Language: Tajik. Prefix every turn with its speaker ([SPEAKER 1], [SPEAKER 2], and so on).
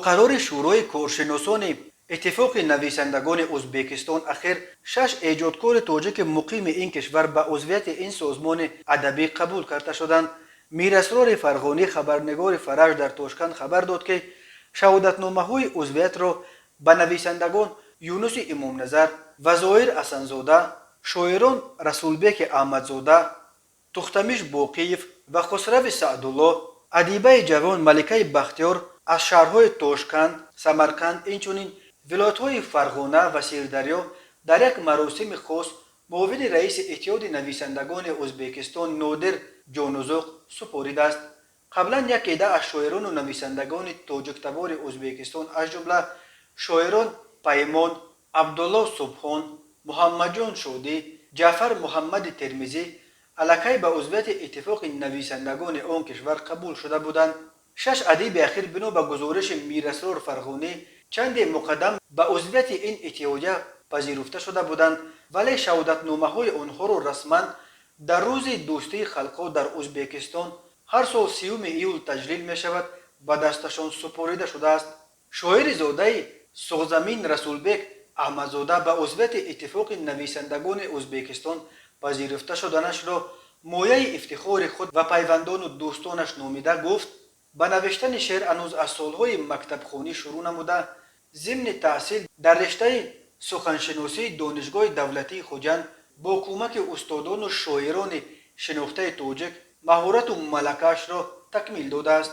[SPEAKER 1] Қарори Шӯрои коршиносони Иттифоқи нависандагони Ӯзбекистон ахир шаш эҷодкори тоҷики муқими ин кишвар ба узвияти ин созмони адабӣ қабул карда шуданд. Мирасрори Фарғонӣ, хабарнигори Фараҷ дар Тошканд, хабар дод, ки шаҳодатномаҳои узвиятро ба нависандагон Юнуси Имомназар ва Зоир Асанзода, шоирон Расулбеки Аҳмадзода, Тухтамиш Боқиев ва Хусрави Саъдулло, адибаи ҷавон Маликаи Бахтиёр аз шаҳрҳои Тошканд, Самарқанд, инчунин вилоятҳои Фарғона ва Сирдарё дар як маросими хос муовини раиси Иттиҳоди нависандагони Ӯзбекистон Нодир Ҷонузоқ супоридааст. Қаблан як идда аз шоирону нависандагони тоҷиктабори Ӯзбекистон, аз ҷумла шоирон Паймон, Абдулло Субҳон, Муҳаммадҷон Шодӣ, Ҷаъфар Муҳаммади Термизӣ аллакай ба узвияти Иттифоқи нависандагони он кишвар қабул шуда буданд. Шаш адиби ахир, бино ба гузориши Мирасрор Фарғонӣ, чанде муқаддам ба узвияти ин иттиҳодия пазируфта шуда буданд, вале шаҳодатномаҳои онҳоро расман дар Рӯзи дӯстии халқҳо дар Ӯзбекистон, ҳар сол 30-уми июл таҷлил мешавад, ба дасташон супорида шудааст. Шоири зодаи Суғзамин Расулбек Аҳмадзода ба узвияти Иттифоқи нависандагони Ӯзбекистон пазируфта шуданашро мояи ифтихори худ ва пайвандону дӯстонаш номида гуфт, ба навиштани шеър ҳанӯз аз солҳои мактабхонӣ шурӯъ намуда, зимни таҳсил дар риштаи суханшиносии Донишгоҳи давлатии Хуҷанд бо кӯмаки устодону шоирони шинохтаи тоҷик маҳорату малакаашро такмил додааст.